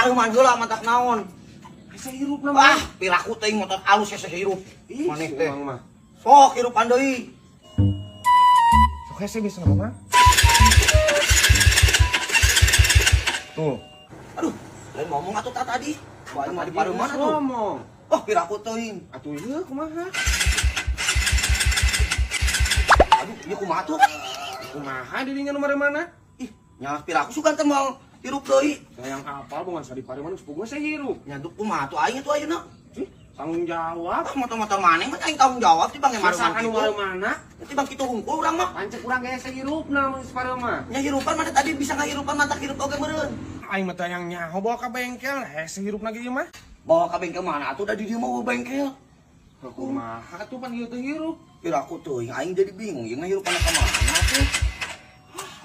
Pareuman heula mantak naon. Hese hirupna Wah, mah. piraku teuing motor alus hese hirup. Ih, Maneh teh. emang mah. Sok hirupan deui. Sok hese bisa mah. Tuh. Aduh, lain ngomong atuh tak tadi. Wah, aing mah di pareuman atuh. Ngomong. Oh, piraku teuing. Atuh ieu kumaha? Aduh, ieu kumaha tuh? Kumaha dirinya nu mana? Ih, nya piraku sugan teh moal hirup deui. Sayang apal bongan sadi pareuman geus puguh saya hirup. Nya duh kumaha tuh aing atuh ayeuna? Ih, tanggung jawab. Ah, motor-motor maneh mah aing tanggung jawab tibang ge Masa mareuman anu kitu. mana? Tibang kitu hungkul urang mah. Pancek urang ge hese hirupna mun geus pareuman. Nya hirupan mana tadi bisa ngahirupan mata hirup oge meureun. Aing mah teh yang nyaho bawa ka bengkel, hese hirupna ge ieu mah. Bawa ka bengkel mana atuh da di dieu mah eueuh bengkel. Kumaha atuh pan ieu teh hirup. Piraku teuing aing jadi bingung ieu ngahirupan ka mana tuh.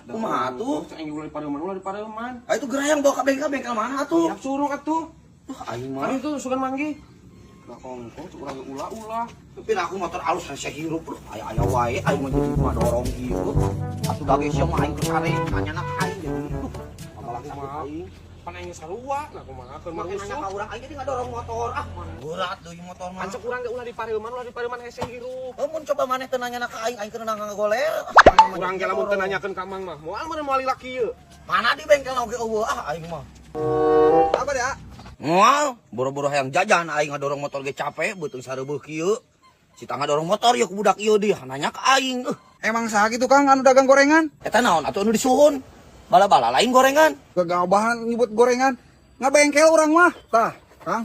Kumaha atuh? Aing ulah di pareuman, ulah di pareuman. Ah itu gerayang bawa ka bengkel, bengkel mana atuh? Siap suruh atuh. Tuh aing mah. Kan itu sugan manggih. Lah kongko cuk urang ulah-ulah. Piraku motor alus hese hirup loh. Aya-aya wae aing mah jadi mah dorong ieu. Atuh dage sia mah aing kesare nanyana ka aing jadi. Duh, apalagi sakit aing. Pan aing sarua, nah kumaha keur Makin nanya marusuh. ka urang aing jadi ngadorong motor. Ah, berat deui motor mah. Pancek urang ge ulah di pareuman hese hirup. Mun coba maneh teu nanyana ka aing, aing keur ngagoler. Urang ge lamun teu nanyakeun ka Mang mah, moal meureun moal laki ieu. Mana di bengkel oge eueuh ah aing mah. Apa ya? Moal, boro-boro hayang jajan aing ngadorong motor ge capek beuteung sareubeuk kieu. Si tangga dorong motor ya ku budak ieu dia nanya ka aing. Emang saha gitu Kang anu dagang gorengan? Eta naon atuh anu disuhun? Bala-bala lain gorengan. Gagabahan nyebut gorengan. Ngabengkel urang mah. Tah, Kang.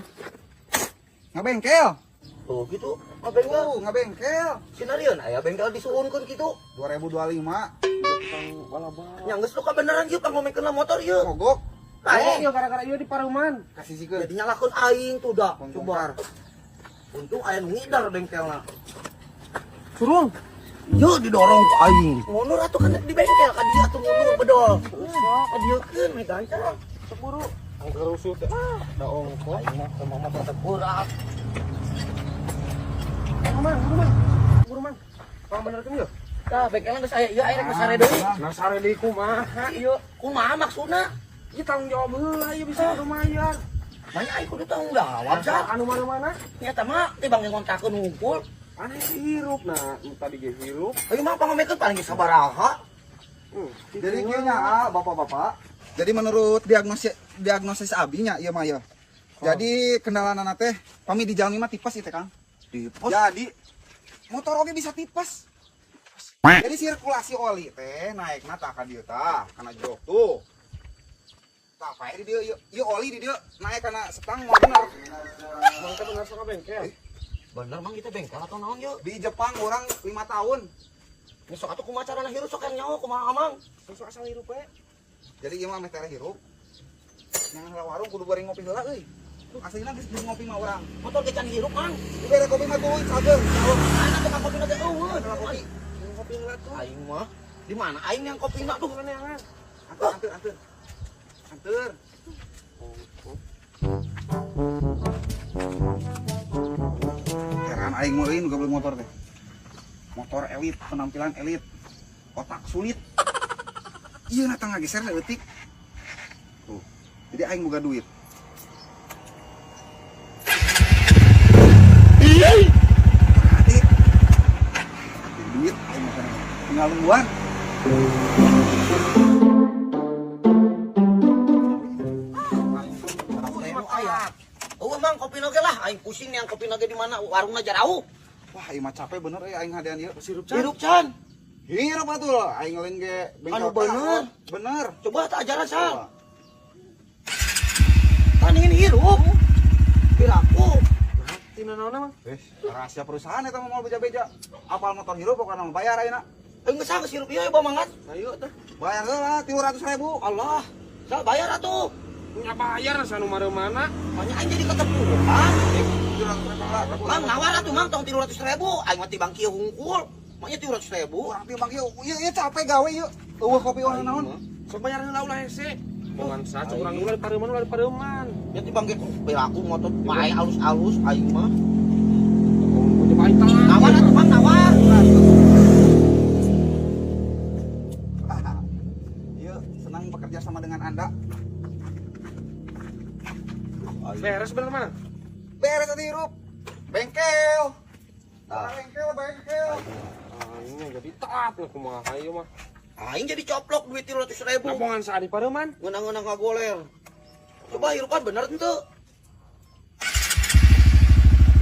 Ngabengkel. Tuh gitu, ngabengkel. Tuh, ngabengkel. Sinarieun aya bengkel disuhunkeun kitu. 2025 Bala-bala. Nya geus lu kabeneran ieu pangomongkeun motor ieu. mogok. Aing Ieu gara-gara ieu di pareuman. Kasih sikeun. jadi nyalakeun aing tuh dah. Coba. Bongkar. Untung aya nu ngidar bengkelna. Surung. Ieu didorong ku aing. Mundur atuh kan di bengkel ka dieu atuh mundur bedol. Ka dieukeun we gancang. Sok buru. Angker rusuh teh. Ah, da ongko. Aing mah teu motor teh berat. Buru Mang, buru Mang. Tolong benerkeun yeuh. Tah bengkelna geus aya ieu aya rek sare deui. Nah sare deui kumaha ieu? Kumaha maksudna? Ieu tanggung jawab heula ieu bisa kudu mayar. Banyak aing kudu tanggung jawab sa. Anu mana-mana? Nyata mah tibang ge ngontrakeun hungkul. Aneh hirup nah, nu tadi ge hirup. Ayo mah pangomekeun paling ge sabaraha. Jadi kieu nya ah, bapak-bapak. Jadi menurut diagnosis diagnosis abi nya ieu mah ya. Jadi kendalana teh pami di jalmi mah tipes ieu teh Kang. Tipes. Jadi motor oge bisa tipes. Jadi sirkulasi oli teh naikna tah ka dieu tah, kana jok tuh. Tah pae di dieu ieu, ieu oli di dieu naik kana setang mau bener. Mang teh bener sok bengkel. Bener mang kita bengkel atau naon yeuh? Di Jepang orang 5 tahun. Nya sok atuh kumaha carana hirup sok yang nyaho kumaha amang. Sok asal hirup we. Jadi ieu mah meh tere hirup. Nyangan heula warung kudu bari ngopi heula euy. Aslina geus geus ngopi mah urang. Motor ge can hirup mang. Dibere kopi mah tuluy cager. Mana tukang kopi teh eueuh. Heula kopi. Ngopi heula tuh. Aing mah di mana aing yang kopina tuh? Neangan. Anter anter anter. Anter. Heran aing mah euy nu beli motor teh. Motor elit, penampilan elit. Otak sulit. Ieu na tangga geser saeutik. Tuh. Jadi aing boga duit. Berarti duit aing mah tinggal nungguan. Eueuh mang kopi oge lah, aing pusing yang kopi oge di mana warungna jarauh. Wah, aing mah capek bener euy aing hadean ieu. Hirup can. Hirup can. Hirup atuh aing lain ge bengkel. Anu bener. Bener. Coba tak ajaran sal. Tandingin hirup. Piraku. Tina naonna Mang? Eh, rahasia perusahaan eta mah moal beja-beja. Apal motor hirup pokokna mah bayar ayeuna. Aing geus geus hirup ieu bawa mangat. Ayo teh. Bayar heula 300.000. Allah. Sal bayar atuh. Nya bayar sanu mana? Makanya aing jadi ketepuhan. 300.000 lah. Mang nawar atuh mang tong 300.000. Aing mah tibang kieu hungkul. Makanya 300.000. Urang timbang ieu, ieu ieu capek gawe ieu. Eueuh kopi eueuh naon. Sok bayar heula ulah hese. Bongan sa cuk urang ulah di pareuman ulah di pareuman. Ya timbang ge piraku motor pae alus-alus aing mah. Coba aing telat. Nawar atuh mang nawar. Ieu senang bekerja sama dengan Anda. Beres bener mana? Beres tadi hirup. Bengkel. Tah. Bengkel, bengkel. Aing jadi taat lah kumaha ieu mah. Aing jadi coplok duit 300.000. Nabongan saha di pareuman? Ngeunang-ngeunang ngagoler. Coba hirupan bener henteu?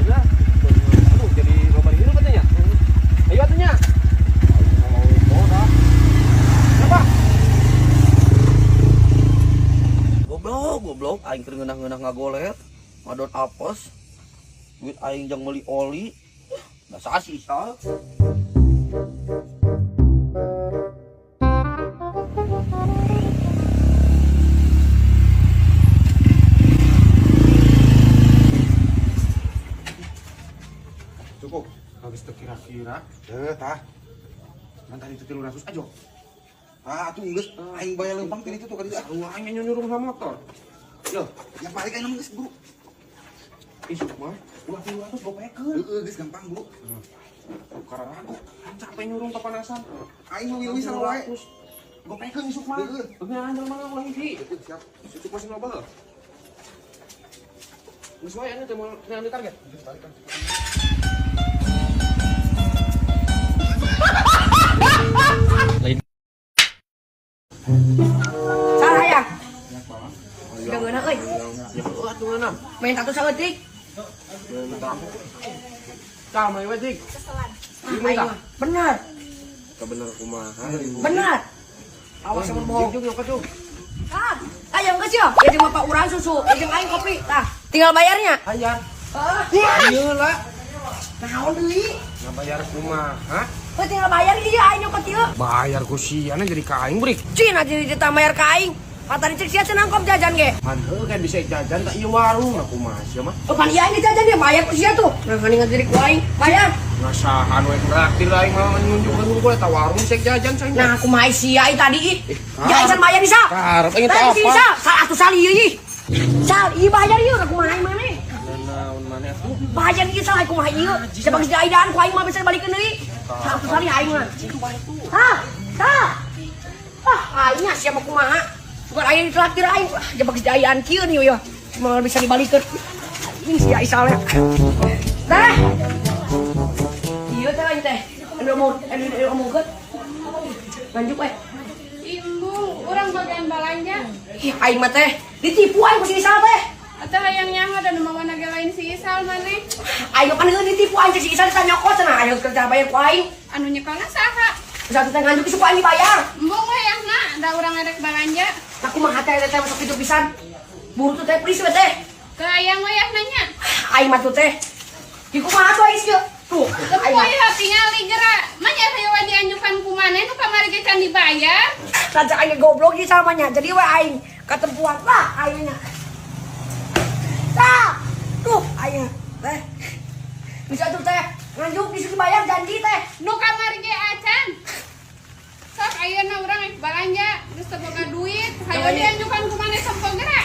Bener. Aduh, jadi loba hirup katanya. Ayo atuh nya. Aing mau dah. Kenapa? Goblok, goblok, aing keur ngeunah-ngeunah ngagoler. Ngadon apes. Duit aing jang meuli oli. Dasar si Isal. Cukup. Habis teu kira-kira. Tah. Kan tadi itu 300 aja. Ah, atuh geus aing bayar leumpang ti ditu tuh ka ditu. Sarua aing nyuruh sama motor. Loh, yang balik aing geus buru. Isuk mah ulah 300 gopekeun. Heeh, geus gampang buru. Karena ragu, capek nyurung kepanasan. Aing leuwih-leuwih sarua wae. Gopekeun isuk mah. Heeh. Beunaan mah ulah hiji. Heeh, siap. Isuk masih loba heuh. Geus wae anu teh mau ngambil target. Geus tarik kan. Salah ya? Udah ngeunah euy. Ya heuh atuh ngeunah. Main satu saeutik. Tah mah we dik. Aing mah. Bener. Kebener kumaha. Bener. Awas sama bohong. Jug jug jug. Ah, ayo geus ya. Ya jeung bapak urang susu, ya jeung aing kopi. Tah, tinggal bayarnya. Hayar. Heeh. Ieu lah. Naon deui? Ngabayar kumaha? Heuh tinggal bayar ieu aing nyokot ieu. Bayar ku siana jadi ka aing brik. Cina jadi ditambah bayar ka aing. Kata dicek sia cenah kom jajan ge. Pan heuh kan bisa jajan tak ieu warung nah kumaha sia mah. Oh, pan ieu aing jajan dia bayar ku sia tuh. Nah, mendingan jadi ku aing. Bayar. Ngasahan we traktir aing mah nunjukkeun hungkul eta warung sek jajan saing. Nah, aku mah sia ieu tadi ih. Ya aing can bayar bisa. Karep aing teh Tadi apa? bisa, sal atuh sal ieu ih. Sal ieu bayar ieu kumaha aing maneh. Naon maneh atuh? Bayar ieu salah kumaha ieu. Sabab geus diaidaan ku aing mah bisa balikeun deui. Satu sali aing mah. Hah? Hah? Ah, aing nya sia mah kumaha? Bukan aing ditraktir aing. Ah, jebak geus diaidaan kieu nih yo. Moal bisa dibalikeun. Aing sia isalnya. Teh. Ieu teh aing teh. Anu mau anu omongkeun. Lanjut we. Imbung, urang bagian balanja. Ih, aing mah teh ditipu aing ku si Isal teh. Atau hayang nyaho dan mau naga lain si Isal maneh. Ayo kan heuh ditipu aing si Isal ditanya kok cenah ayo kerja bayar ku aing. Anu nyekelna saha? Satu teh nganjuk suka aing dibayar. Embung we yahna, da urang erek balanja. Aku mah hate teh masuk hidup pisan. Buru tuh teh please we teh. Ke hayang we yahna nya. Aing mah tuh teh. Di kumaha tuh aing sieun. Tuh, Teu aing mah. ya tingali geura. Mah nya hayo dianjukan ku maneh nu kamari ge can dibayar. Saja aing goblok ieu samanya. Jadi we aing katempuan lah aing nya. Tah. Tuh aing teh. Bisa tuh teh nganjuk disuruh bayar janji teh. Nu kamari ge acan. Sok ayeuna urang rek balanja, geus teu boga duit, hayo dianjukan ku maneh sampo geura.